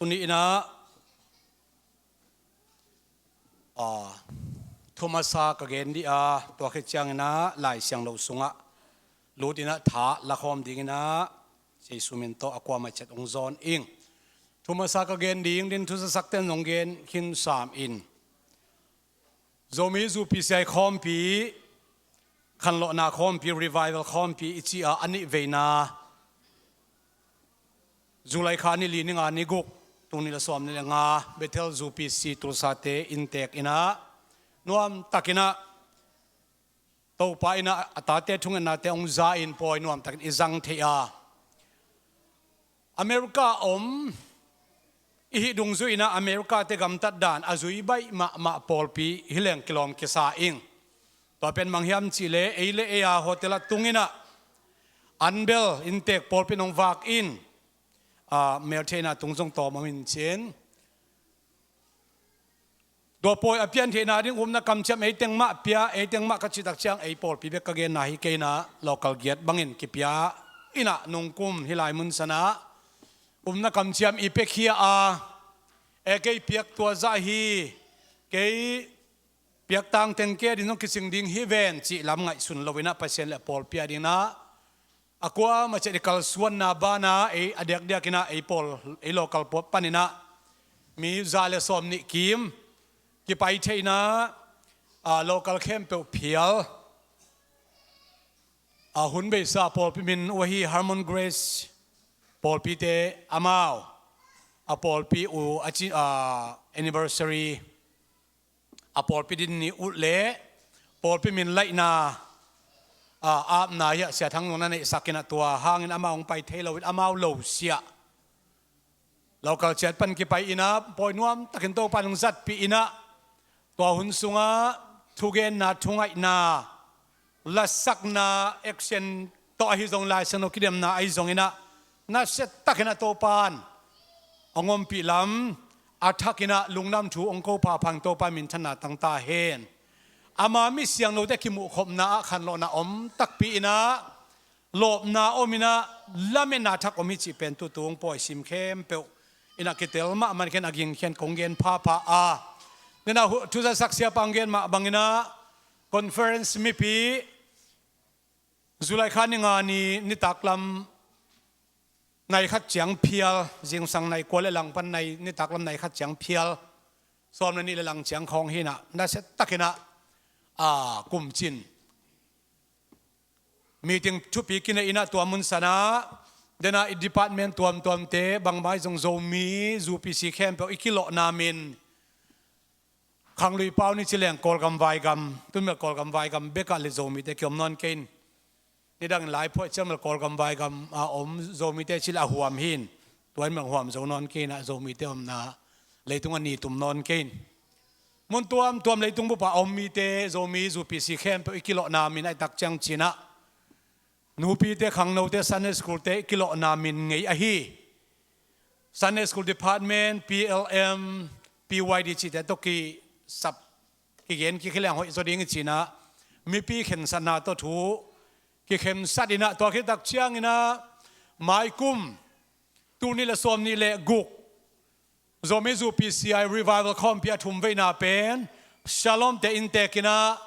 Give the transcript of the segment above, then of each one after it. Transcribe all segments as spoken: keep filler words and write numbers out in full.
Tuni inah, ah, thu masa ka gen dih a, tua khit cianginah Lai Siangtho sungah lut inah tha lakhawm dinginah Jesu min tawh a kuamah ciat hong zawn ing. Thu masa ka gen ding din thu zasakten zong gen khin sam in. Zomi ZPCI khawmpi, khanlawhna khawmpi, revival khawmpi i ci a, a nih veina July kha ni li, ni nga, ni guk, tul nih le sawm nih le nga, Bethel ZPC Tulsa te inntek inah nuamtakinah Topa inah a tate thungetnate hong za in pawi nuamtakin i zang thei a, America a om i hih dungzui inah America te gamtat dan a zui baih mahmah pawlpi hi leng kilawm kisa ing. Tua pen mang hiam cihleh ei le ei a hotel ah tung inah anbel inntek pawlpi in hong vak in, ah, meltheihna tung zong tawm om in cin. Tua pawi a pian theihna ding upna kamciam eiteng mah pia, eiteng mah ka cihtak ciang ei pawlpi bek ka genna hi kei inah local giat bangin kipia inah nungkum hih lai mun sanah upna kamciam i piakhia a, e kei piak tua zah hi, kei piak tangteng kei a ding zong kicing ding hi ven cih lam ngaihsun lo inah Pasian le pawlpi a dinginah a kuamah ciat i kalsuanna banah ei a diakdiak inah ei pawl, ei local pawl paninah mi za le sawm nih kim kipai thei inah, ah, local khempeuh phial, ah, hun beisa pawlpi min uh ahi Harmon Grace pawlpite amau a pawlpi uh a ci, ah, anniversary a pawlpi din ni uh le pawlpi min laihna, ah, apna hiah Sia Thang Nung na neihsak inah tua hangin amau hong pai thei lo in amau lo siah local ciat pan kipai inah pawi nuamtakin Topa in hong zatpih inah tua hun sungah thugenna, thungaihna, lasakna, action tawh ahi zong Lai Siangtho kidemna ahi zonginah nasiatakinah Topa in hong ompih lam a thakinah lungdam thu hong ko phapha in Topa minthanna tang ta hen. Ama mi siangthote kimuhkhopna ah khanlawhna om takpi inah lawpna om inah lametna thak om hi cih pen tutung pawisim khempeuh inah kitel mahmah khen a gingkhian kong gen phapha a. Denah hu-, thuzasak siapa hong gen mah banginah conference mipi July kha ni nga ni nitaklam nai khat ciang phial, zingsang nai kua le lang pan nai, nitaklam nai khat ciang phial, sawm le nih le lang ciang khawng hi inah nasiatakinah, ah, kumcin meeting thupi kinei inah tua mun sanah denah i department tuamtuamte bangmah i zong Zomi ZPC khempeuh i kilawhna min khanglui pau ni ci leng Kawlgam vaigam, tun bel Kawlgam vaigam bekah le Zomite kiom nawn kei in. Nidangin laiphuah ciang bel Kawlgam vaigam a om Zomite ci le a huam hi in. Tua in bel huam zo nawn kei inah Zomite omna leitung a ni tum nawn kei in. Mun tuamtuam leitung bup a om mite Zomi ZPC khempeuh i kilawhna min a i tak ciang cinah nupite, khangnote, Sunday school te i kilawhna min ngei ahi. Sunday school department, PLM, PYD cihte tawh kisap, kigen, kikhiliang hoih zaw ding i cinah mipi khensatna tawh thu kikhensat inah tua khit tak cianginah maikum tul nih le sawm nih le guk Zomi ZPCI revival khawmpi a thum veina pen Shalom te inntek inah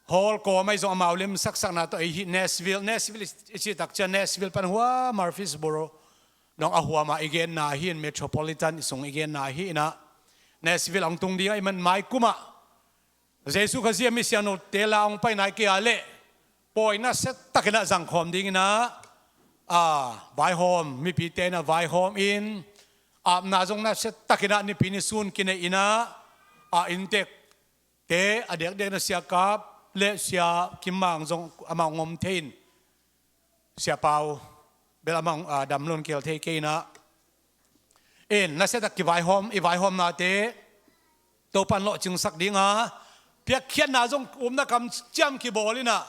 hall kawm ahi zong amau lim saksakna tawh ei hi Nashville, Nashville i cih tak ciang Nashville pan hua Murfreesboro dong a huam a i genna hi in, Metropolitan i sung i genna hi inah Nashville a hong tung ding ahih man maikum ah Jesu Khazih a mi siangthote la hong pai nai kei a leh pawi nasiatakinah zangkhawm dinginah, ah, vaihawm, mipite inah vaihawm in apna zong nasiatakinah nipi nisun kinei inah, ah, inntek te a diakdiak inah Sia Kap le Sia Kim Mang zong amau hong om thei in, Sia Pau bel amau, ah, dam lon kei thei kei inah in nasiatak kivaihawm, i vaihawmnate Topa in lawhcingsak ding a, piakkhiatna zong upna kamciam kibawl inah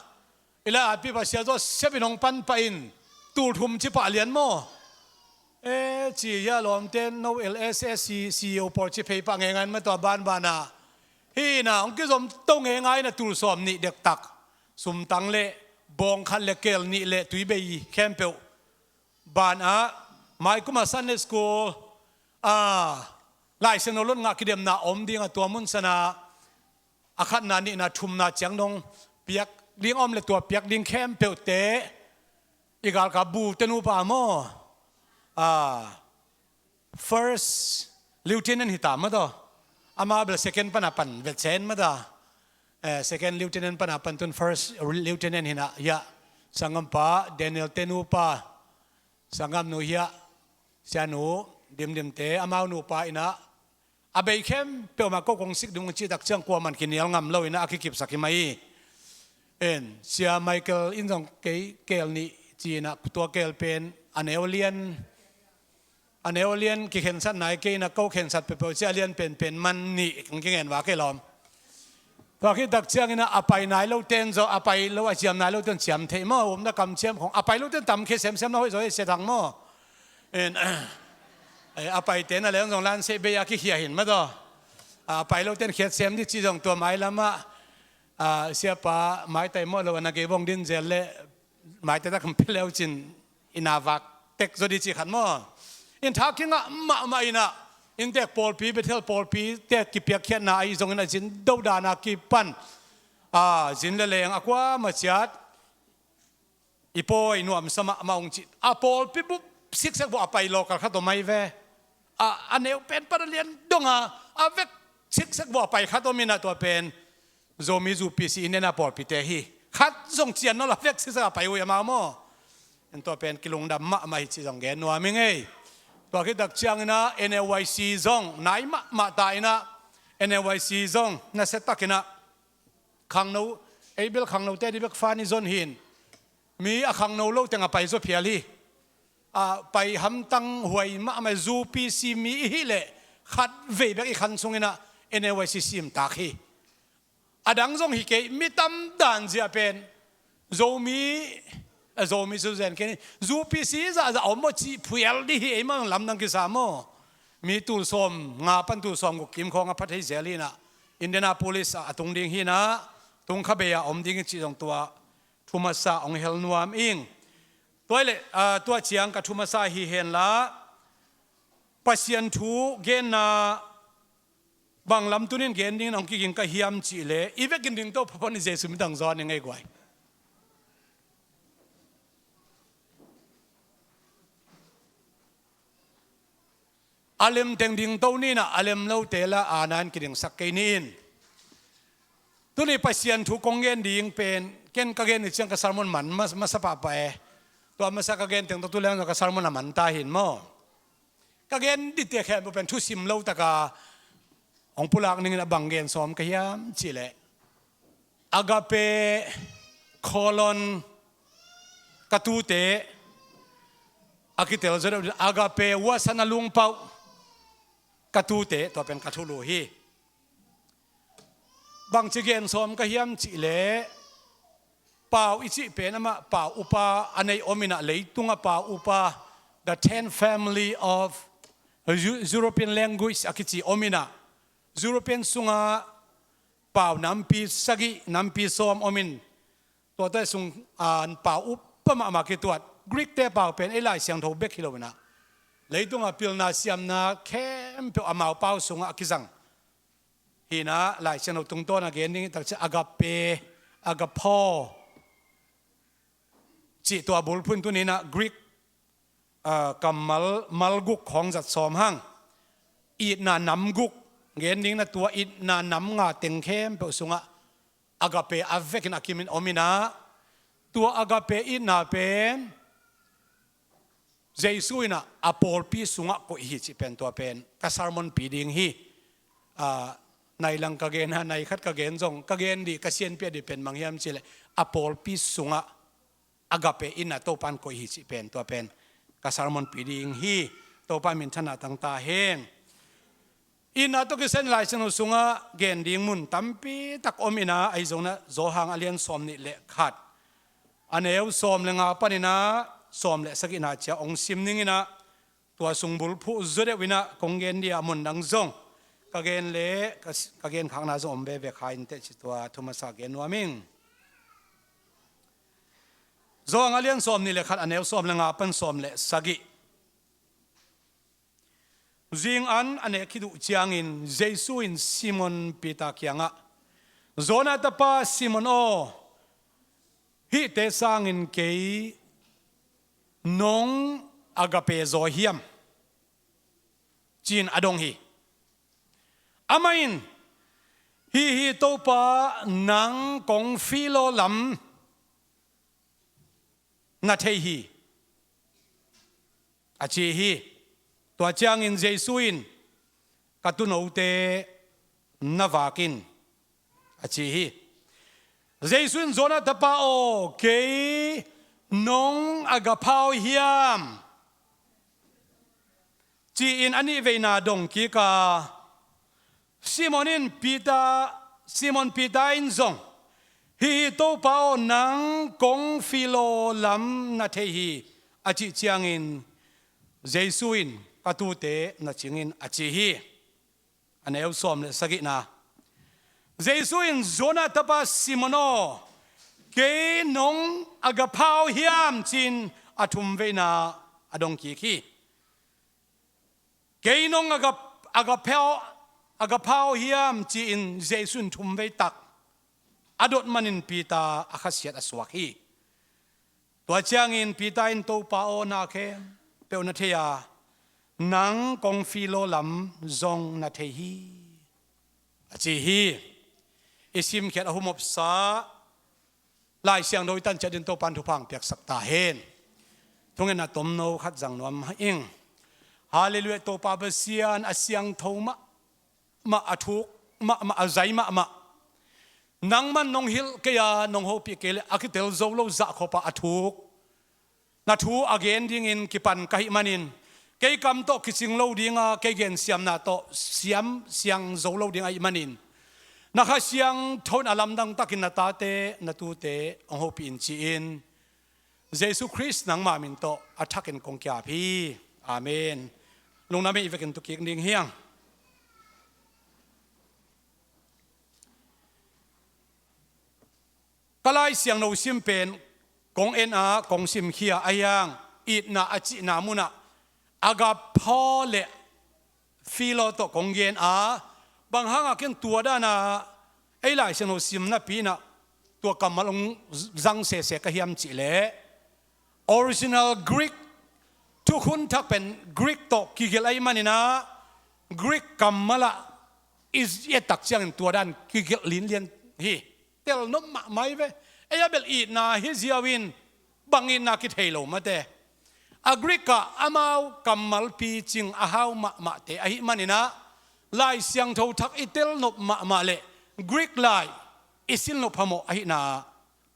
i lai-atpi Pasian Joseph in hong pan pah in tul thum ci pah lian maw? E, ci hia lawmte, no LSS CEO pawl ci phei pah ngeingai in mah tua banbanah hi inah hong kizom to ngeingai inah tul sawm nih dektak sumtang le bawngkhat le kel nih le tuibei khempeuh banah Mai kuma Sunday School, ah, Lai Siangtho lotngah kidemna om ding a, tua mun sanah a khatna, nihna, thumna ciang dong piak ding om le, tua piak ding khempeuhte i galkap bu te nupa maw, ah, First Lieutenant hi ta maw taw. Amah bel second pana pan vet sen maw taw. Eh, Second Lieutenant pana pan tun First Lieutenant hi na, hiah sanggampa Daniel te nupa, sanggamnu hiah, sianu Dimdim te amau nupa in ah, a bei khempeuh mah ko kong sik ding cih tak ciang kuaman kinial ngam lo in ah a kikipsak hi mah hi. En, Sia Michael in zong kei keel nih ci in ah, tua keel pen a neu lian, a neu lian kikhensat nai kei in ah, ko khensat peuhpeuh ci a lian penpen man nih kong kingen va kei lawm. Tua khit tak ciangin ah a pai nai lo ten zaw, a pai lo, a ciam nai lo ten ciam theih maw, umna kamciam khong a pai lo ten tam khia semsem na hoih zaw hi, Sia Thang maw. En, eh, a pai ten a leng zong lan seh bei a kikhia hin maw taw. A pai lo ten khiat sem dih ci zong tua mailam ah, ah, siapa maitai mawh lo a na gei vong din zel le, maite tak hong pia leu cin, inn a vak tek zaw dih cih khat maw. In tha kingah mahmah in ah, inntek pawlpi, Bethel pawlpi te kipiakkhiatna ahi zongin a zin do dan a kipan, a zin le leng a kuamah ciat i pawi nuamsa mahmah ung cih, a pawlpi bup siksek buah a pai local khat om ahi ve. A, a neu pen pan a lian dong a, a vek siksek buah a pai khat om in ah, tua pen Zomi UPC Indiana pawlpite hi. Khat zong cian nawn lo, a vek siksek a pai uh hi amau maw. En, tua pen kilungdam mahmah hi cih zong gen nuam ing ei. Tua khit tak ciangin ah NLYC zong nai mahmah ta in ah, NLYC zong nasia tak in ah, khangno, ei bel khangnote ding bek fan i zon hin, mi a khangno lo teng a pai zaw phial hi. A pai hamtang huai mahmah, UPC mi i hih leh khat vei bek i khan sungin ah NLYC sim tak hi. A dang zong hi kei, mi tam dan zia pen Zomi, a Zomi cu zen kei ni, UPC zahzah om maw cih phial dih hi, ei mah lamdang kisa maw. Mi tul sawm nga pan tul sawm guk kim khawng a pha thei zel hi in ah, Indianapolis ah a tung ding hi in ah, tung kha bei a om ding hi cih zong tua thu masa hong hel nuam ing. Tua hi leh, ah, tua ciang ka thu masa hi hen la, Pasian thu genna bang lam tunin gen dingin hong kiging ka hiam cih leh, i vekin ding to phaphon i Jesuh min tawh zawn i ngei guai. A lem teng ding to ni in ah, a lem lote la a nan kidingsak kei ni in. Tuni Pasian thu kong gen ding pen, ken ka gen ni ciang ka sermon man mas-, masa pahpah e. Tua masa ka gen teng tawh tu leng ka sermon a man ta hin maw. Ka gen dite khempeuh pen thusim lo taka hong pulak ning in ah, bang gen sawm ka hiam cih leh, Agape colon ka tute, a kitel zaw deuh, Agape uasan a lungpauh ka tute, tua pen ka thulu hi. Bangci gen sawm ka hiam cih leh, Pau i cih pen amah Pau upa a nei om in ah, leitung a Pau upa, the ten family of Eu-, European language a kici om in ah, European sungah Pau nampi sagih, nampi sawm om in, tuate sung, ah, Pau upa mahmah kituat. Greek te pau pen ei Lai Siangtho bek hi lo in ah, leitung a pilna siamna khempeuh amau pau sungah a kizang hi in ah, Lai Siangtho tungtawn a gen ding hi tak ciang Agape, Agapao cih tua bulphuh in tuni in ah Greek, ah, kammal mal guk khawng zat sawm hang. Itna nam guk gen ding in ah, tua itna nam nga teng khempeuh sungah Agape a vekin a kimin om in ah, tua Agape itna pen Jesuh in ah a pawlpi sungah koih hi cih pen, tua pen ka sermon pi ding hi. Ah, nai lang ka gen a, nai khat ka gen zong, ka gen dih, ka sianpi a dih pen bang hiam cih leh, a pawlpi sungah Agape itna Topa'n koih hi cih pen, tua pen ka sermon pi ding hi. Topa minthanna tang ta hen. Itna tawh kisai in Lai Siangtho sungah gen ding mun tampi tak om in ah, ahi zongin ah Johan a lian sawm nih le khat, a neu sawm le nga panin ah sawm le sagihna ciang hong sim ning in ah, tua sung bulphuh zaw deuh in ah kong gen dih a, mun dang zong ka gen le ka, ka gen khakna zong om veve kha in teh ci, tua thu masa gen nuam ing. Johan a lian sawm nih le khat, a neu sawm le nga pan sawm le sagih. Zing an a nek khit uh ciangin Jesu in Simon Peter kiangah, "Jonah tapa Simon aw, hihte sangin kei nong agape zaw hiam?" ci-in a dong hi. Amah in, "Hi hi Topa, nang kong filaw lam na thei hi," a ci hi. Tua ciangin Jesu in, "Ka tuunote na vak in," a ci hi. Jesu in, "Jonah tapa aw, kei nong agape uh hiam?" ci-in a nihveina dong kik a, Simon in Peter, Simon Peter in zong, "Hi hi Topa aw, nang kong filaw lam na thei hi," a cih ciangin Jesu in, "Ka tuute na cing in," a ci hi. A neu sawm le sagihna. Jesu in, "Jonah tapa Simon aw, kei nong agape uh hiam?" ci-in a thumveina a dong kik hi. "Kei nong aga, agape uh, agape uh hiam?" ci-in Jesu in thumvei tak a dot manin Peter a khasiat a suak hi. Tua ciangin Peter in, "Topa aw, na khempeuh na thei a, nang kong filaw lam zong na thei hi," a ci hi. I simkhiat a humopsa Lai Siangtho i tan ciat in Topa in thupha hong piaksak ta hen. Thungetna tomno khat zang nuam ing. Halleluiah, Topa Pasian a siangtho mahmah, a thuk mahmah, a zai mahmah. Nangman nong hilh kei a, nong hopih kei leh a kitel zo lo zahkhop a thuk na thu a gen dingin kipan ka hih manin, kei kam tawh kicing lo ding a, kei gensiamna tawh siam siang zo lo ding ahih manin, na Kha Siangtho in a lamdang takin na tate, na tute hong hopih in ci-in, Jesu Khrist nangma min tawh a thakin kong ki-ap hi. Amen. Lungdam hi. I vekin tu kik ding hi hang. Ka Lai Siangtho sim pen kong en a, kong simkhia a, ahi hang itna a cihna munah agape le philo tawh kong gen a, bang hangah ken tua dana ei Lai Siangtho sim napi inah tua kammal hong zang sese ka hiam cihleh, original Greek, thukhun thak pen Greek tawh kigelh ahih maninah, Greek kammalah i et tak ciangin tua dan kigelh linlian hi. Telnop mahmah hi ve. Ei a bel itna hi ziau in bang itna kithei lo mate. A Greek ah amau kammal picing a hau mahmahte ahih maninah, Lai Siangtho thak i telnop mahmah leh Greek lai i silnop phamawh ahihna,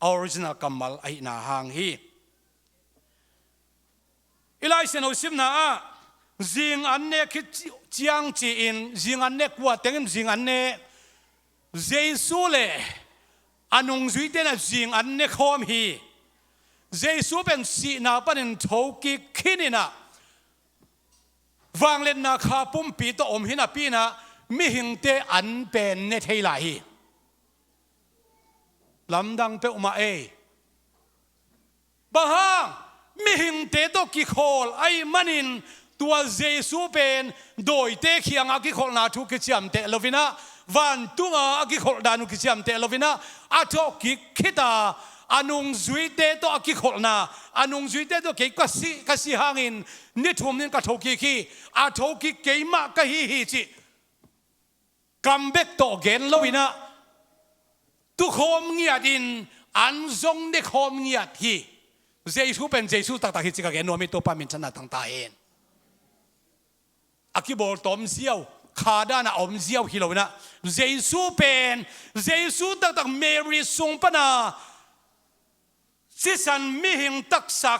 a original kammal ahihna hang hi. I Lai Siangtho simna ah, zing an nek hi ci-, ciang ci-in, zing an nek, kua teng in zing an nek? Jesu le a nungzuite in a zing an ne khawm hi. Jesu pen sihna panin thokik khin inah, vangliatna kha pumpi tawh om hi napi inah, mihingte an pen ne thei lai hi. Lamdang peuhmah ei. Bang hang? Mihingte tawh kikhawl ahih manin, tua Jesu pen dawite kiangah a kikholhna thu kiciamteh loinah, vantunga a kikholh dan uh kiciamteh loinah, a thokik khit a, a nungzuite tawh a kikholhna, a nungzuite tawh kei ka si, ka si hangin ni thum ni ka thokik hi, a thokik keimah ka hi hi cih kam bek tawh gen loinah, tukhawm ngiatin an zong nekhawm ngiat hi. Jesu pen Jesu taktak hi ci ka gen nuam hi. Topa minthanna tang ta hen. A kibawl tawm ziau, kha dana om ziau hi loinah, Jesu pen Jesu taktak Mary sung pana sisan mihing taksa,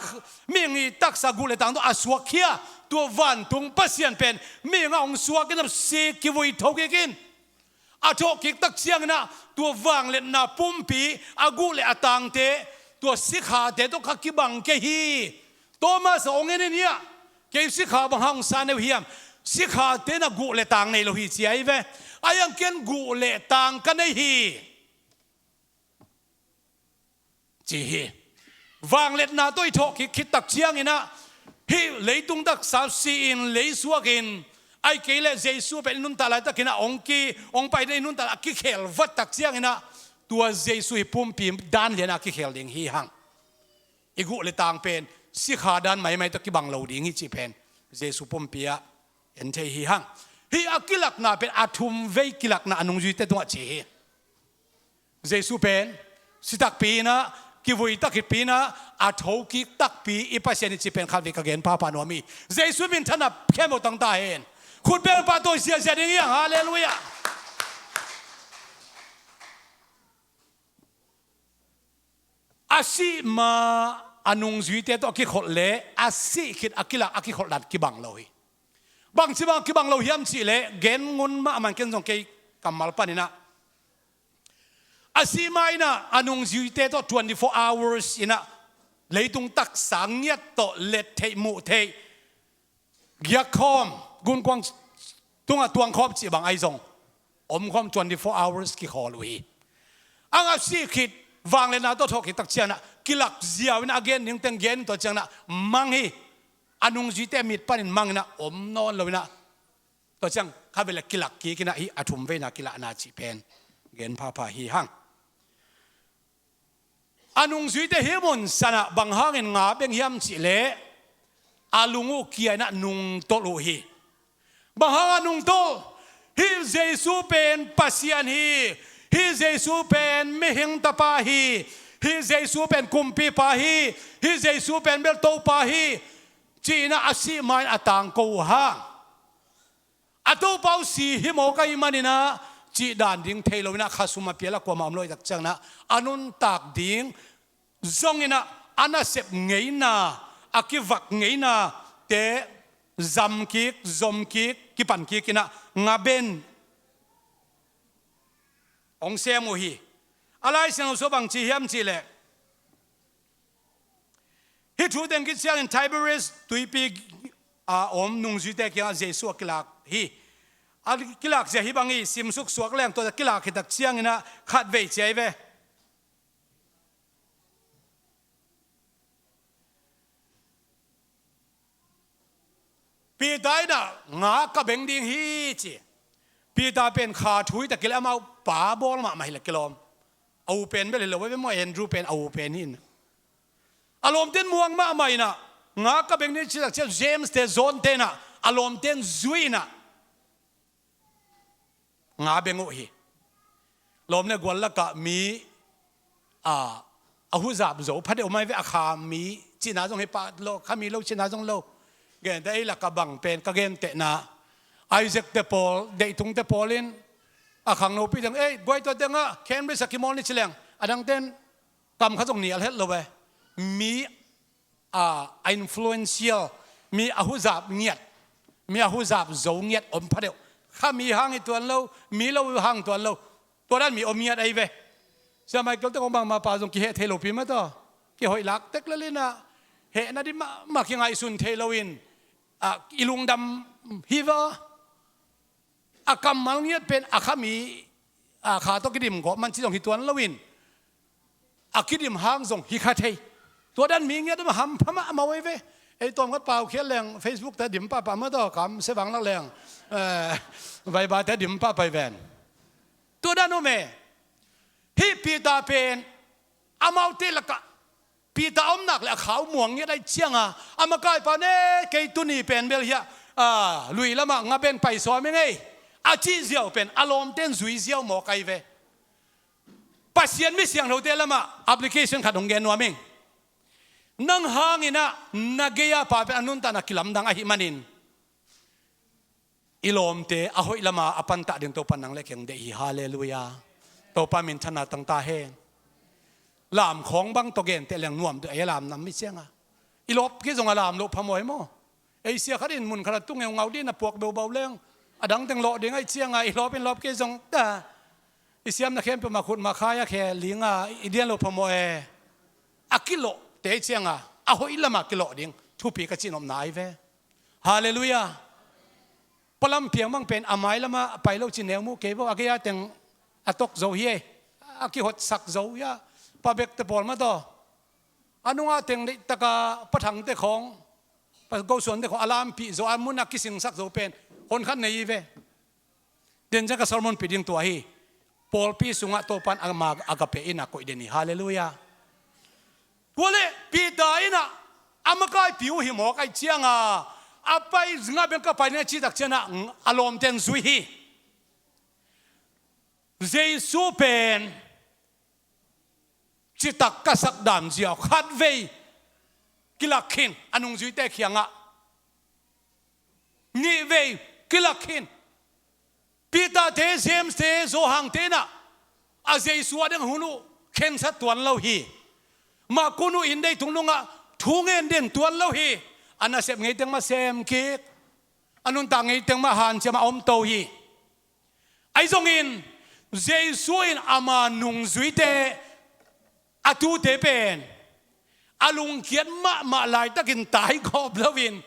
mihing i taksa guh le tang tawh a suakkhia, tua vantung Pasian pen mihing a hong suak inah, si kivui thokik in, a thawhkik tak cianginah tua vangliatna pumpi a guh le a tangte, tua sikhate tawh kha kibang kei hi. Thomas a hong en in hiah, kei sikha bang hang sa ne uh hiam? Sikhate inah guh le tang nei lo hi ci ahi ve. Ahi hang ken guh le tang ka nei hi ci hi. Vangliatna tawh i thawhkik khit tak cianginah, hih leitung taksa si-in, lei suakin, Ahih kei leh Jesu pen i nuntak laitakin ah hong ki, hong pai ding i nuntak lai a kikhel vat tak ciangin ah, tua Jesu hi pumpi dan lian a kikhel ding hi hang. I guh le tang pen sikha dan maimai tawh kibang lo ding hi cih pen Jesu pumpi ah en thei hi hang. Hih a kilakna pen a thum vei kilakna a nungzuite tungah ci hi. Jesu pen si takpi in ah, kivui takpi in ah, a thokik takpi i Pasian hi cih pen khatvei ka gen phapha nuam hi. Jesu minthanna khempeuh tang ta hen. Khutbeng pah tawh ziahziah ding hi hang. Halleluiah. A sih ma a nungzuite tawh a kikholh leh a sih khit a kilak a kikholh dan kibang lo hi. Bangci bang kibang lo hiam cih leh gen ngun mahmah in, ken zong kei kammal panin ah, a sih ma in ah a nungzuite tawh twenty four hours in ah leitung taksa ngiat tawh let theih muh theih giak khawm, gunkuang tungah tuang khawm cih bang ahi zong om khawm twenty four hours kikhawl uh hi. Ang a sih khit vangliatna tawh thawh khit tak ciangin ah kilak ziau in ah a gen ding teng gen in tua ciangin ah mang hi. A nungzuite mit panin mang in ah om nawn lo in ah tua ciang khatvei leh kilak kik in ah hih a thum veina kilakna cih pen gen phapha hi hang. A nungzuite hih mun sanah bang hangin nga beng hiam cih leh a lung uh kia in ah nungtolh uh hi. Bang hang a nungtolh? Hih Jesu pen Pasian hi. Hih Jesu pen mihing tapa hi. Hih Jesu pen kumpipa hi. Hih Jesu pen bel Topa hi, ci-in ah a sih ma in a tangko uh hang. A Topa uh si hi mawk ahih manin ah cih dan ding thei lo in ah khasum a pial a kuamah om lo ahih tak ciangin ah a nuntak ding zong in ah a nasep ngeina, a kivak ngeinate zam kik, zom kik, kipan kik in ah nga beng hong sem uh hi. A Lai Siangtho sung bang ci hiam cih leh, hih thu teng khit ciangin Tiberias tuipi a om nungzuite kiangah Jesu a kilak hi. A kilak zia hih bang hi. Simsuk suak leng tua kilak khit tak ciangin ah khatvei ci ahi ve. Peter in ah nga ka beng ding hi ci. Peter pen kha thuih tak hi leh amau pa bawl mahmah hi leh kilawm. A u pen bel hi lo ve maw, Andrew pen a u pen hi in. A lawmte'n muang mahmah in ah nga ka beng ding ci tak ciang James te John te in ah a lawmte'n zui in ah nga beng uh hi. Lawm le gual lakah mi a, a huzap zo pha deuh mai ve, a kha mi cihna zong hi pah lo, kha mi lo cihna zong lo. Gente ei lakah bang pen ka gentehna, Isaac te pawl, Deihtung te pawl in a khangnopi teng ei guai tua tengah Cambridge a kimawl ni ci leng a dangte'n kam khat zong nial het lo ve. Mi a, a influential, mi a huzap ngiat, mi a huzap zo ngiat om pha deuh. Kha mi hang hi tuan lo, mi lo hang tuan lo. Tua dan mi om ngiat ahi ve. Sia Michael te kong bangmah pa zong kiheh thei lopi mah tawh, kihoih lak tek lel in ah, hehna ding mahmah kingaihsun thei lo in, a, i lungdam hi va. A kammal ngiat pen a kha mi, a, kha tawh kidim gawp man ci zong hi tuan lo in, a kidim hang zong hi kha thei. Tua dan mi ngiat a hampha mahmah uh ahi ve. Ei tawm khat pau khial leng Facebook te dim pahpah mah tawh, kam se vang lak leng, eh, Viber te dim pahpah hi ven. Tua dan om e. Hih Peter pen amaute lakah Peter a om nak leh a kha uh muang ngiat ahih ciangin a makaipa in, "Eh, kei tuni pen bel hiah, ah, lui lamah nga beng pai sawm ing ei," a cih ziau pen a lawmte'n zui ziau mawk ahi ve. Pasian mi siangthote lamah application khat hong gen nuam ing. Nang hangin ah na gei-a pa pen a nuntakna kilamdang ahih manin, i lawmte a hoih lama a pantah ding Topa nang le kei hong deih hi. Halleluiah. Topa minthanna tang ta hen. Lam khawng bang tawh genteh leng nuam deuh ei, a lam nam i cianga. I lawp kei zong a lam loh phamawh hi maw? Ei sia khat in mun khat a tung ngeungau dih in a puak beubau leng, a dang teng lawh ding ahih cianga i lawp in lawp kei zong ta. I siamna khempeuh mah khut mah khai a khe linga i dian loh phamawh e. A kilawhte ahih cianga a hoih lama kilawh ding thupi ka cihnopna ahi ve. Halleluiah. Palam piang bang pen a mai lama a pai lo ci neu mu kei vo, a gei-a teng a tok zo hi e. A kihotsak zo hi a, pa bekte pawl mah tawh. A nungah teng deihtaka pa thangte khawng, pa gosuante khawng a lampih zo, a mun a kisingsak zo pen Hon khat nei hi ve. Den ciang ka sermon pih ding tua hi. Pawlpi sungah Topa'n ama agape in a koih den hi. Halleluiah. Tua leh Peter in ah a makaipi uh hi mawk ahih ciangin, a pai zingah beng ka pai ding a cih tak ciangin ah a lawmte'n zui hi. Jesu pen citak ka sak dan ziau khatvei kilak khin a nungzuite kiangah, nihvei kilak khin. Peter-te, James-te, Johan-te in ah a Jesu a ding hun uh khensat tuan lo hi. Mah kun uh inn deitung dongah thu ngen den tuan lo hi. A nasep ngei teng mah sem kik, a nuntak ngei teng mah hanciam a om to hi. Ahi zongin Jesu in ama nungzuite, a tuute pen a lungkiat mahmah laitakin taigawp loin,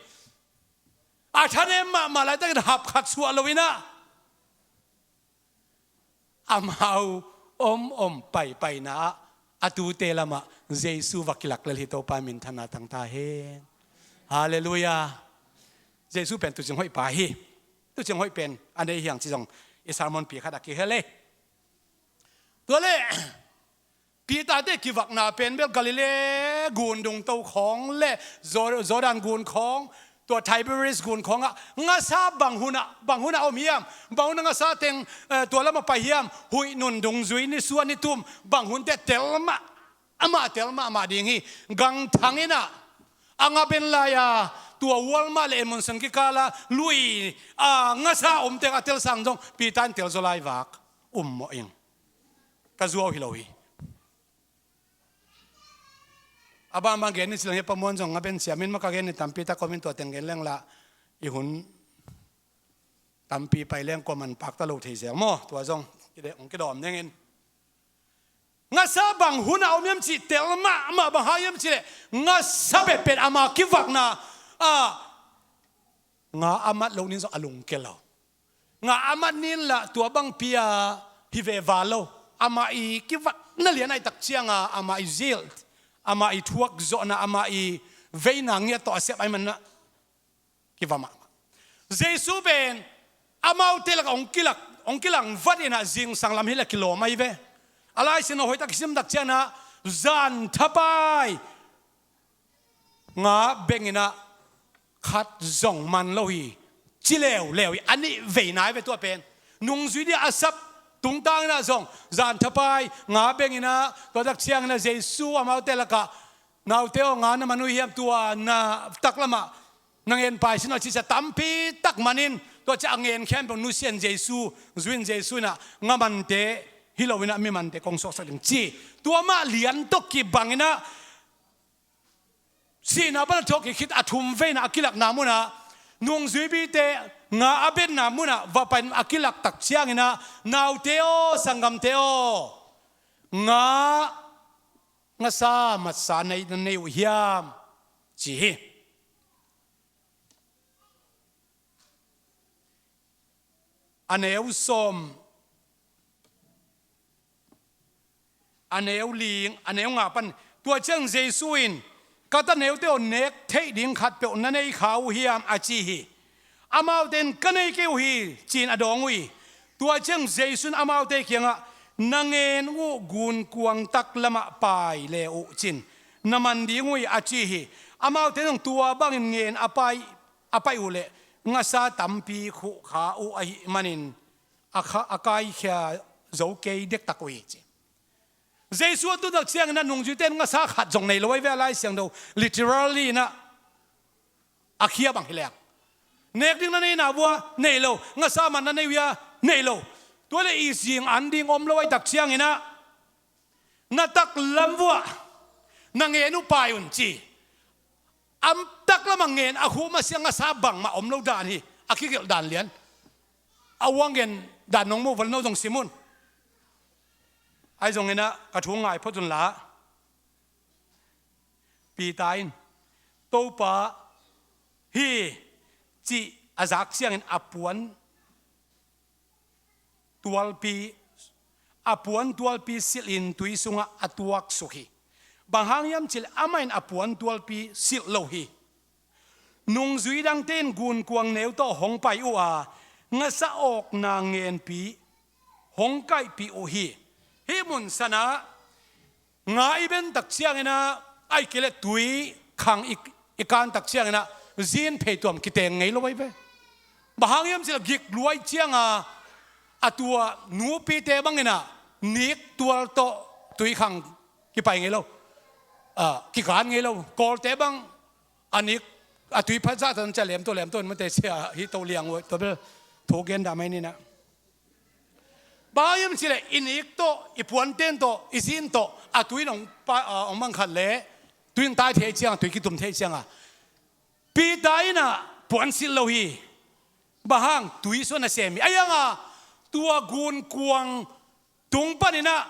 a thanem mahmah laitakin hap khat suah loin ah, amau om om paipaina ah a tuute lamah Jesu va kilak lel hi. Topa minthanna tang ta hen. Halleluiah. Jesu pen tuucing hoih pa hi. Tuucing hoih pen a nei hi hang cih zong i sermon pi khat ah kihel hi. Tua leh Peter-te kivakna pen bel Galilee gun dungto khawng leh Jor-, Jordan gun khawng, tua Tiberias gun khawngah ngasa bang hunah, bang hunah om hiam, bang hunah ngasa teng, eh, tua lamah pai hiam, huih nun dungzui ni sua ni tum, bang hun teh tel mah, amah tel mahmah ding hi. Gangthang in ah a nga ben lai-a, tua Walmart leh Edmondson kikal-a lui, a, ngasa om teng a tel sang zong Peter in tel zaw lai vak. Um mawh ing. Ka zuau hi lo hi. A bangbang gen ni ci leng hi, Pa Muan zong nga ben siam in mah, ka gen ni tampi tak om in, tua teng gen leng lah i hun tampi pai leng kua man pakta lo thei zel maw. Tua zong kide-, hong kidawm ding in. Ngasa bang hun a om hiam cih tel mahmah, bang hang hiam cih leh ngasa pehpeh ama kivakna, a, nga a mat lo ni in zong a lungke lo. Nga a mat ni in lah tua bangpi-a hi ve val lo. Amah i kivakna lian ahih tak ciangin amah i zeal, amah i thuakzawhna, amah i veina ngiat tawh a sep ahih manin ah kiva mahmah. Jesu pen amaute lakah hong kilak, hong kilangvat in ah zingsang lam hi leh kilawm ahi ve. A Lai Siangtho hoihtak kisim tak ciangin ah zan thapai nga beng in ah khat zong man lo hi, ci leuleu hi. A nih veina hi ve tua pen. Nungzui ding a sap tungtang in ah zong zan thapai nga beng in ah, tua tak ciangin ah Jesu amaute lakah, "Naute aw, nga na man uh hiam, tua na taklamah na ngen pai sin aw," ci-a tampi tak man in, tua ciang a ngen khempeuh nusia in Jesu, zui in Jesu in ah, "Nga mante hi lo in ah mi mante kong suaksak ding," ci. Tua mah lian tawh kibang in ah sihna pan a thuak khit a thum veina a kilakna munah, nungzuipite nga a benna munah va pai in a kilak tak ciangin ah, "Naute aw, sanggamte aw, nga ngasa matsa na nei uh hiam?" ci hi. A neu sawm, a neu li, a neu nga pan. Tua ciang Jesu in, "Ka ta neute aw, nek theih ding khatpeuh na nei kha uh hiam?" a ci hi. Amaute in, "Ka nei kei uh hi," ci-in a dawng uh hi. Tua ciang Jesu in amaute kiangah, "Na ngen uh gunkuang taklamah pai le uh cin, na man ding uh hi," a ci hi. Amaute in zong tua bangin ngen a pai, a pai uh leh ngasa tampi khuh kha uh ahih manin a kha-, a kaikhia zo kei dektak uh hi, ci. Jesu a tun tak ciangin ah nungzuite in ngasa khat zong nei lo ahi ve, a Lai Siangtho literally in ah a khia bang hi leng. Nek ding na neihna uh ah nei lo, ngasa man na nei uh ah nei lo. Tua leh i zing an ding om lo ahih tak ciangin ah, "Na taklam uh ah na ngen uh pai un," ci. A taklamah ngen a khuh masiah ngasa bangmah om lo dan hi, a kigelh dan lian. A uang gen dan nong muh val, no zong sim un. Ahi zongin ah ka thu ngai phot un la. Peter in, "Topa hi," cih a zak ciangin a puan tualpi, a puan tualpi silhin tui sungah a tuaksuk hi. Bang hang hiam cih leh amah in a puan tualpi silh lo hi. nungzui dangte in gunkuang neu tawh hong pai uh a, ngasa awkna ngenpi hong kaihpih uh hi. Hih mun sanah nga i ben tak cianginah, ahih kei leh tui khang i, i kan tak cianginah zin phei tuam kiteng ngei lo ahi ve. Bang hang hiam cih leh gik luai cianga a tua nupite banginah nik tual tawh tui khang kipai ngei lo, ah, kikan ngei lo. Kawlte bang a nik a tui phat zah tan cia lem tawh lem tawh in mate sia hi to liang uh tua bel thu gen dah mai ninah. Bang hiam cih leh i nik tawh, i puanten tawh, i zin tawh a tui in hong pa, ah, hong mang khat leh tui in tai thei cianga, tui kitum thei cianga Peter innah puansilh lo hi. Bang hang? Tui sung a sem hi. Ahi hanga tua gunkuang tung paninah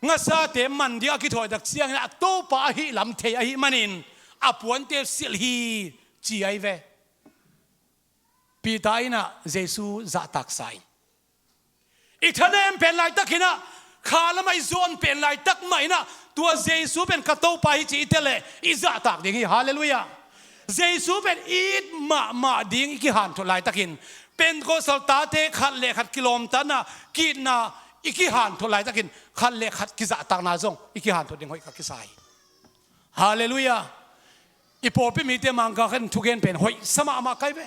ngasate man ding a kithawi tak cianginah a Topa ahih lam thei ahih manin a puante silh hi ci ahi ve. Peter innah Jesu zahtaksa in i thanem pen laitakinah, kha lamah i zawn pen laitak mahinah tua Jesu pen ka Topa hi ci i tel leh i zahtak ding hi. Halleluiah. Jesu pen i it mahmah ding i kihanthot laitakin, Pentecost tate khat le khat kilawmtatna, ki-itna i kihanthot laitakin khat le khat kizahtakna zong i kihanthot ding hoih ka kisa hi. Halleluiah. I pawlpi mite mangkang khat in thugen pen hoihsa mahmah kai ve.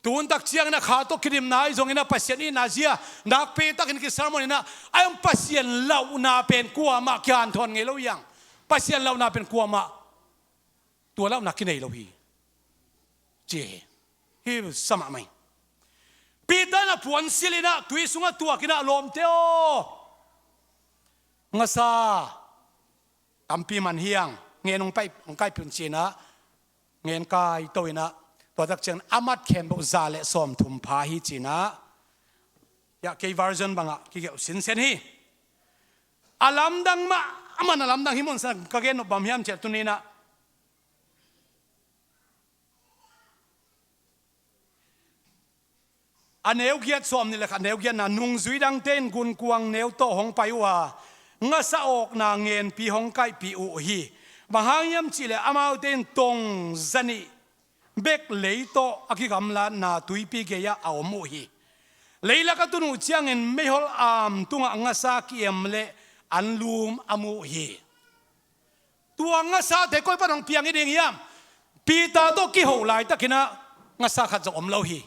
Tun tak cianginah kha tawh kidimna ahi zonginah Pasian itna zia nakpi takin kisermon inah a hong Pasian lauhna pen kuamah kihanthawn ngei lo hiang. Pasian lauhna pen kuamah tua lauhna kinei lo hi ci hi. Hi sa mahmah hi. Peter in a puansilh inah tui sungah tuak inah, lawmte aw, ngasa tampi man hiang, ngen hong pai, hong kaipih un ci inah ngen kai to inah, tua tak ciang a mat khempeuh za le sawmthum pha hi ci inah, ya kei version bangah kigelh sinsen hi. A lamdang mah, a man a lamdang hi mun sa ka gen nop bang hiam ciah tuni inah. A neu giat, sawmnih le khat neu giatna, nungzui dangte in gunkuang neu tawh hong pai uh a, ngasa awkna ngenpi hong kaihpih uh hi. Bang hang hiam cih leh amaute in tong zanih bek lei tawh a kigamlatna tuipi gei-ah a om uh hi. Leilak a tun uh ciangin meihol am tungah ngasa ki-em le anlum a mu uh hi. Tua ngasate koi pan hong piang i ding hiam? Peter tawh kiho laitakinah ngasa khat zong om lo hi.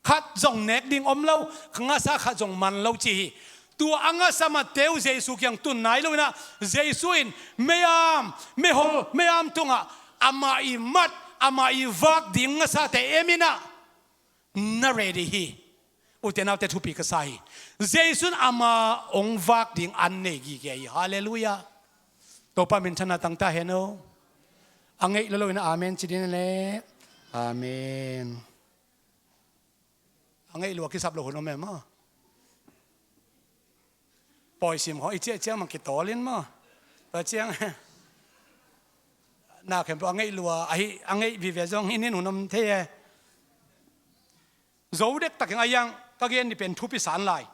Khat zong nek ding om lo, ngasa khat zong man lo ci hi. Tua a ngasa matte uh Jesu kiang tun nai lo inah, Jesu in meiam, meihol, meiam tungah amah i mat, amah i vak ding ngasate em inah na ready hi. Ute naute, thupi ka sa hi. Jesu in ama hong vak ding an nei gige hi. Halleluiah. Topa minthanna tangta hen o. A ngeih lo lo inah amen ci ding le. Amen. A ngeih lua kisap lo hun om em maw? Pawisim khawng i ciah ciang mang kitawlin maw? Tua ciang na khempeuh a ngeih lua ahi, a ngeih vive zong i nin hun om thei e. Zo dektakin a yang ka gen ni pen thupi san lai.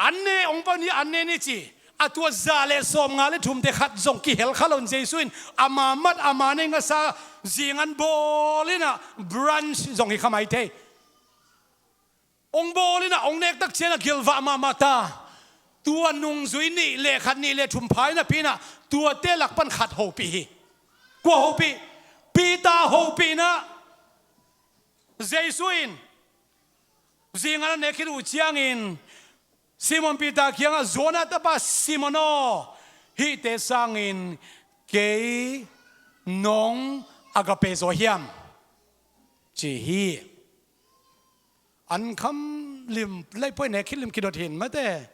An ne, ong pau ni, an ne ni ci. A tua za le sawmnga le thumte khat zong kihel kha lo in Jesu in ama mat ama nei ngasa zingan bawl inah brunch zong hi kha mai thei. Ong bawl inah ong nek tak cianah gilvah mahmah ta. Tua nungzui nih le khat, nih le thum pha inah pi inah tuate lak pan khat hopih hi. Kua hopih? Peter hopih inah. Jesu in zingan a nek khit uh ciangin Simon Peter kiangah, Jonah tapa Simon aw, hihte sangin kei nong agape zaw hiam? Ci hi. An kham lim, laipuai nek khit lim kidot hin mate.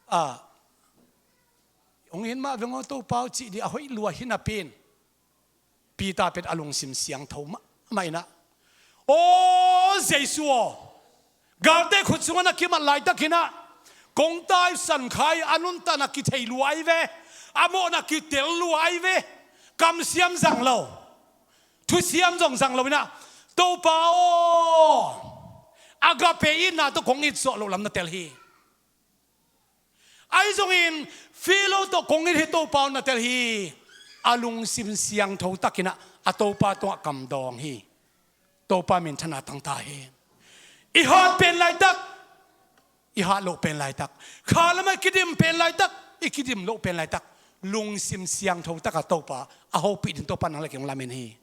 Ah, ong hin mah veng aw Topa aw cih dih a hoih lua hi napi in Peter pen a lungsim siangtho mahmah inah, aw Jesu aw, galte khut sungah na kimat laitakinah kong taisan kha hi. A nuntakna kithei lua ahi ve. A mawhna kitel lua ahi ve. Kamsiam zang lo, thusiam zong zang lo inah, Topa aw, agape itna tawh kong itsuah loh lam na tel hi. Ahi zongin Philo tawh kong it hi, Topa aw, na tel hi. A lungsim siangtho takin ah a Topa tungah kamdawng hi. Topa minthanna tang ta hen. I hat pen laitak, i hat loh pen laitak, kha lamah i kidim pen laitak, i kidim loh pen laitak, lungsim siangtho takah Topa a hopih ding Topa nang le kei hong lamen hi.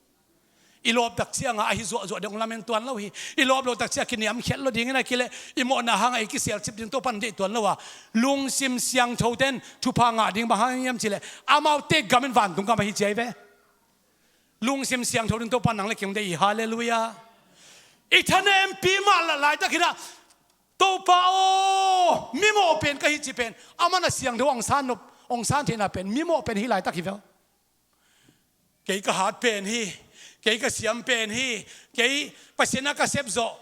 I lawp tak ciangah ahi zuahzuah ding hong lamen tuan lo hi. I lawp lo tak ciangah kiniamkhiat lo dingin a kileh i mawhna hangah i kisialcip ding Topa nang deih tuan lo a, lungsim siangtho ten thupha ngah ding bang hang hiam cihleh amaute gam in vantung gam ahi ci ahi ve. Lungsim siangtho ding Topa nang le kei hong deih hi. Halleluiah. I thanempih mah laitak hi dah. Topa aw, mimawh pen ka hi ci pen, amah na siangtho hong san nop, hong san theihna pen mimawh pen hi laitak hi ve. Kei ka hat pen hi, kei ka siam pen hi, kei Pasian a ka sep zawh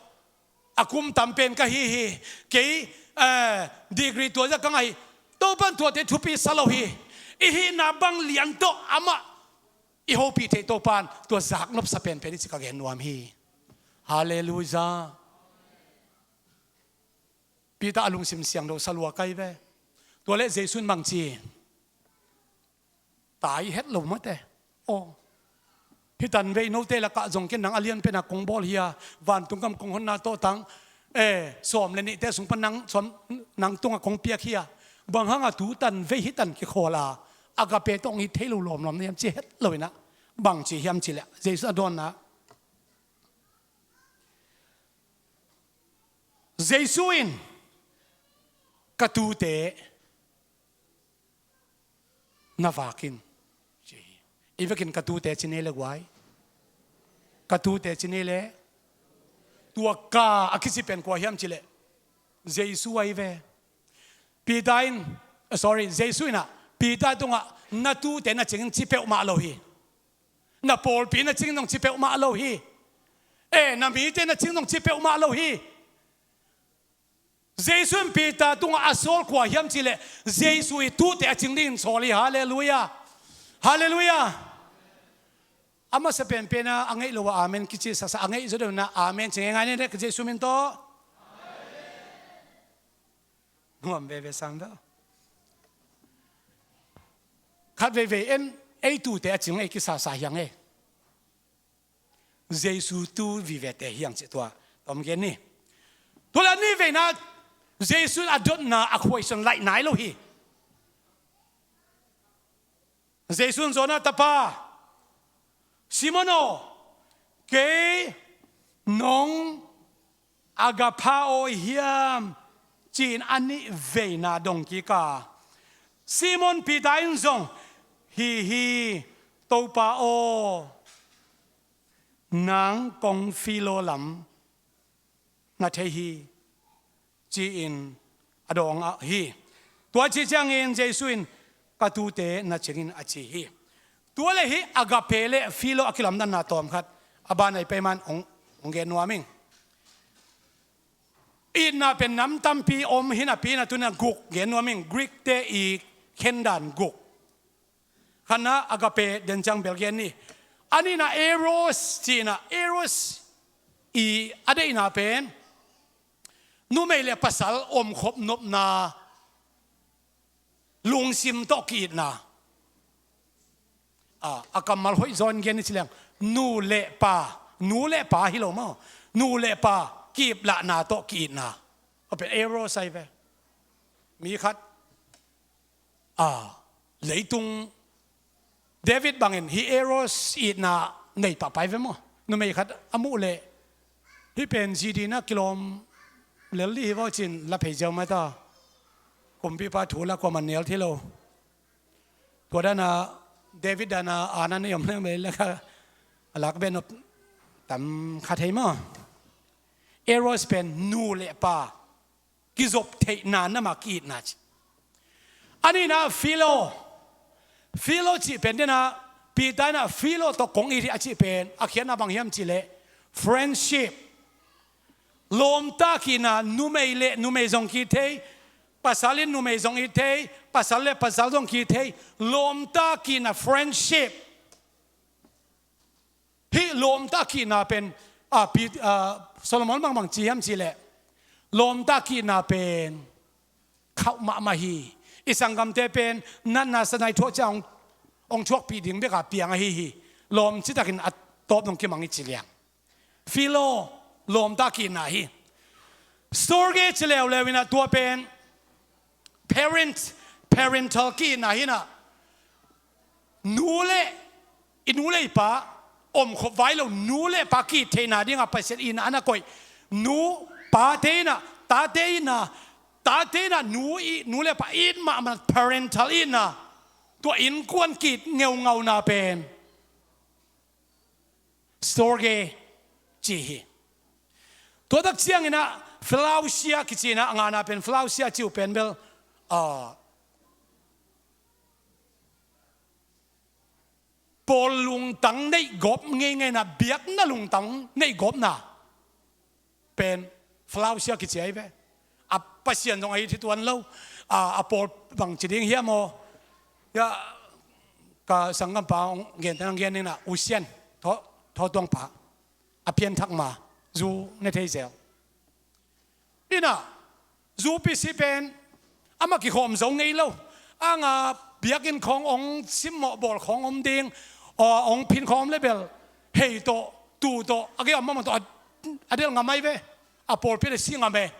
a kum tam pen ka hi hi, kei, eh, degree tua zah ka ngah hi. Topan tuate thupi sa lo hi. I hihna bang lian tawh amah i hopih theih Topan tua zaknop sa penpen hi ci ka gen nuam hi. Halleluiah. Peter a lungsim siangtho sa lua kai ve. Tua leh Jesu in bang ci? Tai het lo mate. Aw, hi tanvei note lakah zong ken nang a lian pena kong bawl hi a, vantung gam kong honna tawh tang, eh, sawm le nihte sung pan nang, sawm, nang tungah kong piak hi a, bang hanga tu tanvei hi tan kikhawl a, agape tawh hong it thei lo lawmlawm na hiam ci het lo inah, bang ci hiam cihleh Jesu a dawnna, Jesu in, "Ka tute na vak in," ci hi. I vekin ka tute ci nei le guai. Ka tute ci nei le. Tua ka a kici pen kua hiam cihleh Jesu ahi ve. Peter in, sorry, Jesu inah Peter tungah, "Na tute na cingin ci peuhmah lo hi. Na pawlpi na cingin zong ci peuhmah lo hi. Eh, na mite na cingin zong ci peuhmah lo hi." Jesu in Peter tungah a sawl kua hiam cihleh Jesu i tute a cing dingin sawl hi. Halleluiah. Halleluiah. A masa penpen a, a ngeih lo a amen kici sasa, a ngeih zaw deuh na amen ci ngeingai ni dek Jesu min tawh. Nuam veve sang dah. Khat veivei en, ei tute a cing ei kisasa hiang ei. Jesu tu vivete hiang cih tua tom gen ni. Tua le a nih veina Jesu in a dotna a question laih nai lo hi. Jesu in Jonah tapa, "Simon aw, kei nong agapha aw hiam?" ci-in a nih veina dong kik a, Simon Peter in zong, "Hi hi, Topa aw, nang kong Philo lam na thei hi," ci-in a dawng ah hi. Tua ci ciangin Jesu in, "Ka tute na cingin," a ci hi. Tua le hi agape le Philo a kilamdanna tawm khat a ban ai peiman hong, hong gen nuam ing. Itna pen nam tampi om hi napi-in a tuni-in a guk gen nuam ing, Greek-te i khendan guk. Khatna agape den ciang bel gen ni. A nihna eros cihna, eros i a deihna pen numei le pasal omkhop nopna, lungsim tawh ki-itna. A, a kammal hoih zaw in gen ni ci leng, nu le pa, nu le pa hi lo maw, nu le pa ki-iplahna tawh ki-itna. A pen eros ahi ve. Mi khat, a, leitung David bangin hih eros itna nei pahpah hi ve maw. Numei khat a muh leh, "Hih pen zi dina kilawm lel dih hi vaw," ci-in la phei ziau mai ta. Kumpipa thu la kuaman nial thei lo. Tua dana David dana aana nei om leng bei laka a lak beh nop tam kha thei maw. Eros pen nu le pa kizop theihna, nama ki-itna ci. A nihna Philo. Philo cih pen dena Peter inah Philo tawh kong it hi a cih pen a khiatna bang hiam cihleh friendship. Lawmta ki-itna, numei le numei zong ki-it thei, pasal in numei zong it thei, pasal le pasal zong ki-it thei. Lawmta ki-itna, friendship. Hih lawmta ki-itna pen, a, Pit-, a, Solomon bangbang ci hiam cihleh, lawmta ki-itna pen khauh mahmah hi. i sanggamte pen natna sanai thuah ciang hong, hong thuakpih ding beka piang ahi hi. Lawm citakin a tawp nong kimang i ci liang. Philo, lawmta ki-itna hi. Storge ci leuleu inah tua pen parent, parental ki-itna hi inah. Nu le, i nu le i pa omkhop vai lo, nu le pa ki-it theihna dingah Pasian itna a na koih. Nu, pate inah, tate inah, tate inah nu i, nu le pa it mahmah, parental itna. Tua innkuan ki-it ngeungauna pen storge ci hi. Tua tak cianginah Felausia kici inah, a ngana pen Felausia ci uh pen bel, ah, pawl lungtang neih gawp ngeingai inah, biakna lungtang neih gawpna pen Felausia kici ahi ve. A Pasian zong ahi thei tuan lo. A, a pawl bang ci ding hiam aw? Ya, ka sanggampa hong gente nang gen inah, Usian, thaw, thaw tuangpa. A pianthak ma, zu ne thei zel. Inah, zu pisi pen amah kikhawm zo ngei lo. Anga biakinn khawng hong simmawh bawl khawng om ding, aw, hong phin khawng om le bel, hei tawh, tu tawh, a gei om mahmah tawh, a, a delh ngam ahi ve. A pawlpi le si ngam e.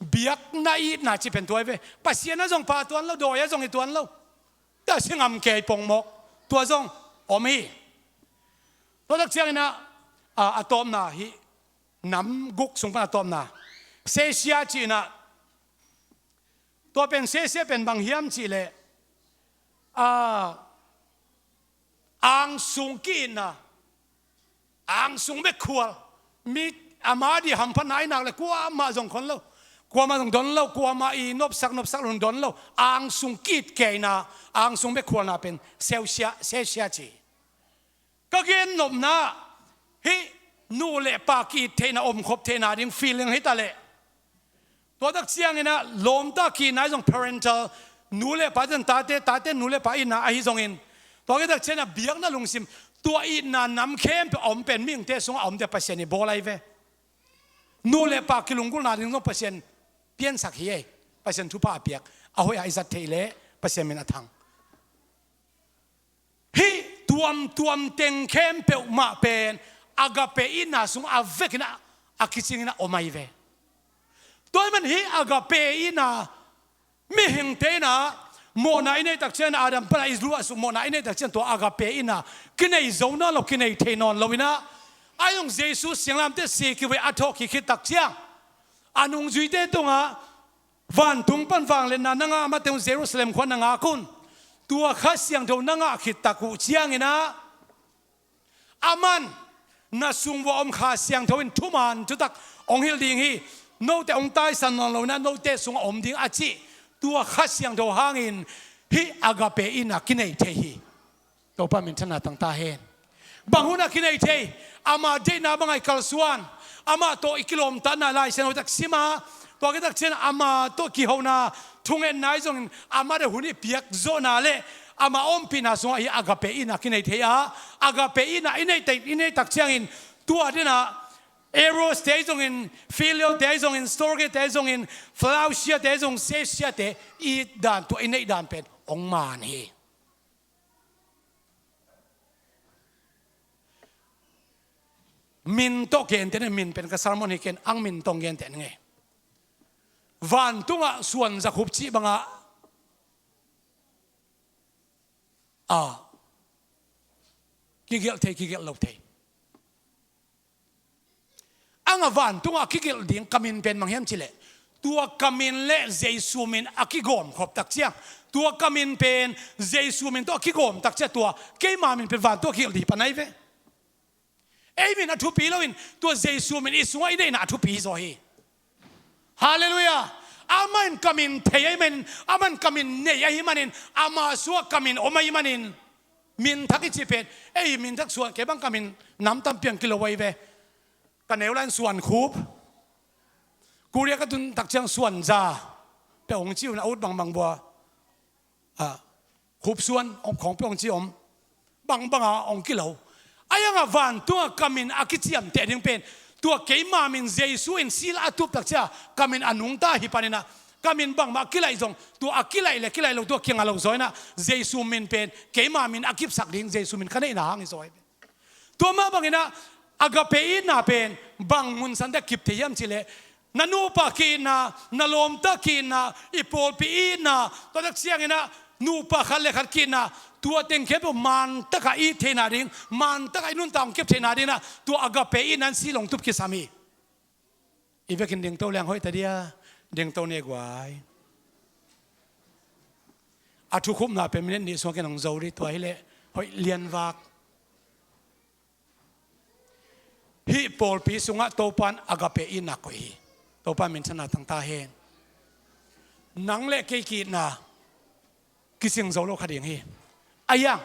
Biakna itna ci pen tua ahi ve. Pasian a zong pha tuan lo, dawi a zong hi tuan lo. Tua si ngam kei pongmawk. Tua zong om hi. Tua tak cianginah, a, a tawpna hi. Nam guk sung pan a tawpna. Sesia ci inah. Tua pen sesia pen bang hiam cih leh, a, angsung ki-itna. Angsung bek khual. Mi ama dih hamphatna i nak le kuamah zong khon lo. Kuamah zong don lo. Kuamah i nopsak, nopsak lo zong don lo. Angsung ki-it keina, angsung bek khualna pen seusia, sesia ci. Ka gennopna hih nu le pa ki-it theihna, omkhop theihna ding feeling hi ta leh. Tua tak cianginah lawmta ki-itna ahi zong parental, nu le pa zong tate, tate nu le pa itna ahi zongin. Tua ki tak cianginah biakna lungsim, tua itna nam khempeuh a om pen mihingte sungah a omte Pasian i bawl ahi ve. Nu le pa kilunggulhna ding zong Pasian piansak hi ei. Pasian thupha a piak. A hoih a i zat theih leh Pasian min a thang. Hih tuamtuam teng khempeuh mah pen agape itna sung a vekin a, a kicingin a om ahi ve. Tua ahih man hih agape itna mihingte inah mawhna i neih tak ciangin Adam pana i luahsuk mawhna i neih tak ciangin tua agape itna kinei zo nawn lo, kinei thei nawn lo inah. Ahi zong Jesu singlamteh si kivui a thawhkik khit tak ciang a nungzuite tungah vantung pan vangliatna na ngah mah teng Jerusalem khua na ngak un. Tua Kha Siangtho na ngah khit tak uh cianginah aman na sung uah om Kha Siangtho in thuman thutak hong hilh ding hi. Note hong taisan nawn lo inah note sungah om ding a cih tua Kha Siangtho hangin hih agape itna kinei thei hi. Topa minthanna tang ta hen. Bang hunah kinei thei? Ama deihna bangah i kalsuan, amah tawh i kilawmtatna Lai Siangtho tak sim a, tua kitak cian ama tawh kihona thungetna ahi zongin, ama deih hun i piak zawhna le ama ompihna sungah hih agape itna kinei thei a, agape itna i neih tak, i neih tak ciangin tua denah Eros te ahi zongin, Phileo te ahi zongin, Storge te ahi zongin, Felausia te ahi zongin, Sesia te i dan, tua i neih dan pen hong man hi. Min tawh genteh ni, min pen ka sermon hi ken ang min tawh genteh ni ngei. Vantungah suan zakhup cih bangah a kigelh thei, kigelh lo thei. Ang a vantungah a kigelh ding ka min pen bang hiam cih leh, tua ka min le Jesu min a kigawm khop tak ciang, tua ka min pen Jesu min tawh a kigawm tak ciang, tua keima min pen vantungah a kigelh ding pan ahi ve. Ei min a thupi loin tua Jesu min i sungah i neihna a thupi zaw hi. Halleluiah. Amah in ka min thei ahih manin, amah in ka min nei ahih manin, ama sungah ka min om ahih manin, min thak i cih pen, ei, min thak suan, kei bang ka min nam tampi ang kilo ahi ve. Ka neu lai-in Suan Khup. Korea ka tun tak ciang Suan Za peuh hong ci un, a ut bangbang bua. A, Khup Suan hong khawng peuh hong ci om. Bangbanga hong kilo. Ahi hangah vantungah ka min a kiciamteh ding pen, tua keima min Jesu in sil a tup tak ciang ka min a nungta hi paninah, Ka min bangmah kilaih zong, tua a kilaih le kilaih lo, tua kiang a lo zaw inah, Jesu min pen keima min a kipsak ding, Jesu min ka neihna hang hi zaw hi. Tua mah banginah agape itna pen bang mun sante kip thei hiam cihleh, na nupa ki-itna, na lawmta ki-itna, i pawlpi itna, tua tak cianginah nupa khat le khat ki-itna, tua teng khempeuh mantakah i it theihna ding, mantakah i nuntak hong kep theihna ding inah, tua agape itna in silong tup kisam hi. I vekin dingto leng hoih ta dia, dingto ne guai. A thukhupna pen minute nih sungah ken hong zo dih, tua hileh hoih lianvak. Hih pawlpi sungah Topa in agape itna koih hi. Topa in minthanna tang ta hen. Nang le kei ki-itna kicing zo lo kha ding hi. Ahi hang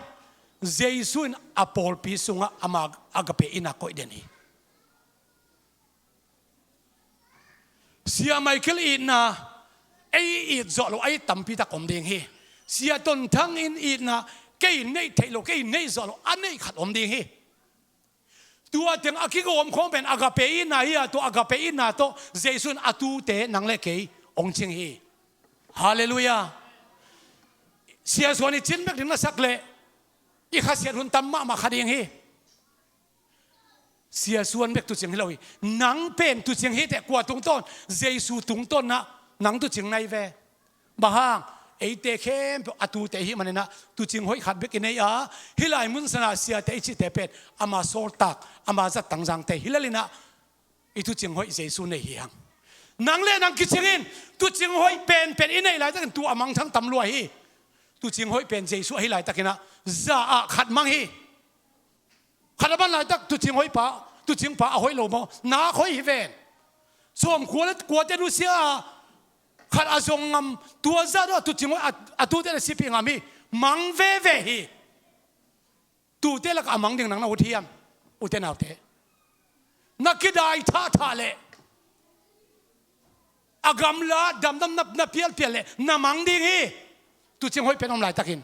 Jesu in a pawlpi sungah ama agape itna koih den hi. Sia Michael itna, ei it zawh lo a it tampi tak om ding hi. Sia Ton Thang in itna, kei neih theih lo, kei neih zawh lo a neih khat om ding hi. Tua teng a kigawm khawng pen agape itna hi a, tua agape itna tawh Jesu in a tuute nang le kei hong cing hi. Halleluiah. Sia Suan i cin bek ding na sak leh i khasiat hun tam mahmah kha ding hi. Sia Suan bek tuucing hi lo hi. Nang pen tuucing hi teh, kua tungtawn? Jesu tungtawn nah nang tuucing na hi ve. Bang hang? Eite khempeuh a tuute i hih maninah tuucing hoih khat bek i nei a, hih lai mun sanah siate i cihte pen ama sawltak, ama zat tangzangte hi lelinah i tuucing hoih Jesu nei hi hang. Nang le nang kicing in, tuucing hoih penpen i neih laitakin tua a mangthang tam lua hi. Tuucing hoih pen Jesu ahi laitakinah za ah khat mang hi. Khat a man laitak tuucing hoih pa, tuucing pa a hoih lo maw? Nak hoih hi ven. Sawmkua le kuate nusia a, khat a zong ngam, tua zah dawh a tuucing hoih a, a tuute le sipi ngam hi. Mang veve hi. Tuute lakah a mang ding nang na ut hiam? Ute naute, na kidai thahthah leh a gamla damdam na, na pialpial leh na mang ding hi. Tuucing hoih pen om laitakin.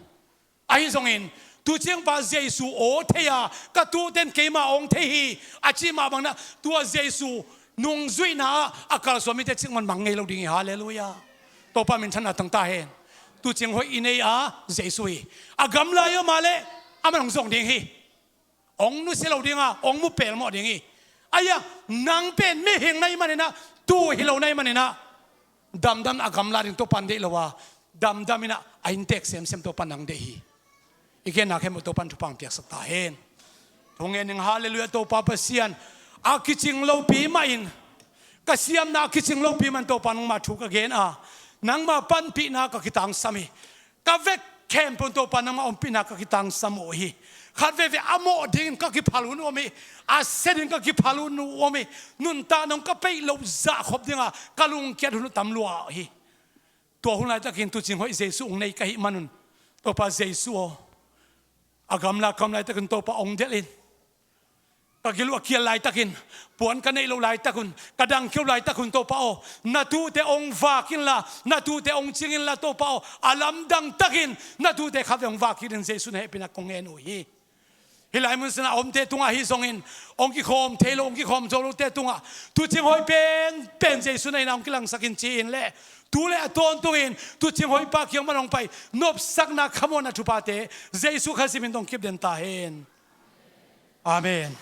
Ahi zongin tuucing pa Jesu aw thei a, ka tuuten keima awng thei hi a cih mah banginah tua Jesu nungzuihna ah a kalsuan mite cikmah mang ngei lo ding hi. Halleluiah. Topa minthanna tang ta hen. Tuucing hoih i nei a, Jesu hi. A gamla i om a leh aman hong zong ding hi. Hong nusia lo ding a, hong mu pelmawh ding hi. Ahi a, nang pen mihing na hih maninah, tuu hi lo na hih maninah, damdam a gamla ding Topa in deih lo a, damdam inah a inntek semsem Topa in nang deih hi. I genna khempeuh Topa in thupha hong piaksak ta hen. Thungen ning. Halleluiah. Topa Pasian, a kicing lopi mahin, ka siamna a kicing lopi mahin Topa nangmah thu ka gen a, nangmah panpihna ka kitangsam hi. Ka vek khempeuh Topa nangmah ompihna ka kitangsam uh hi. Khat veve a mawh dingin ka kiphal hun uh om hi. A sia dingin ka kiphal hun uh om hi. Nuntakna hong ka peih loh zahkhop dinga ka lungkiat hun uh tam lua uh hi. Tua hun laitakin tuucing hoih Jesu hong nei ka hih manun, Topa Jesu aw, a gamla ka om laitakin Topa hong delh in. Ka gil uh a kial laitakin, puan ka neih loh laitakun, ka dangkhia uh laitakun Topa aw, na tuute hong vak inla, na tuute hong cing inla Topa aw, a lamdang takin na tuute khat vei hong vak kik dingin Jesu na hehpihna kong ngen uh hi. Hih lai mun sanah a omte tungah ahi zongin, hong kikhawm thei lo, hong kikhawm zo lote tungah tuucing hoih penpen Jesu na hihna hong kilangsak in ci-in leh, tu le a tawntungin tuucing hoih pa kiang man hong pai, nopsakna, khamuanna thuphate Jesu Khazih min tawh hong kip den ta hen. Amen.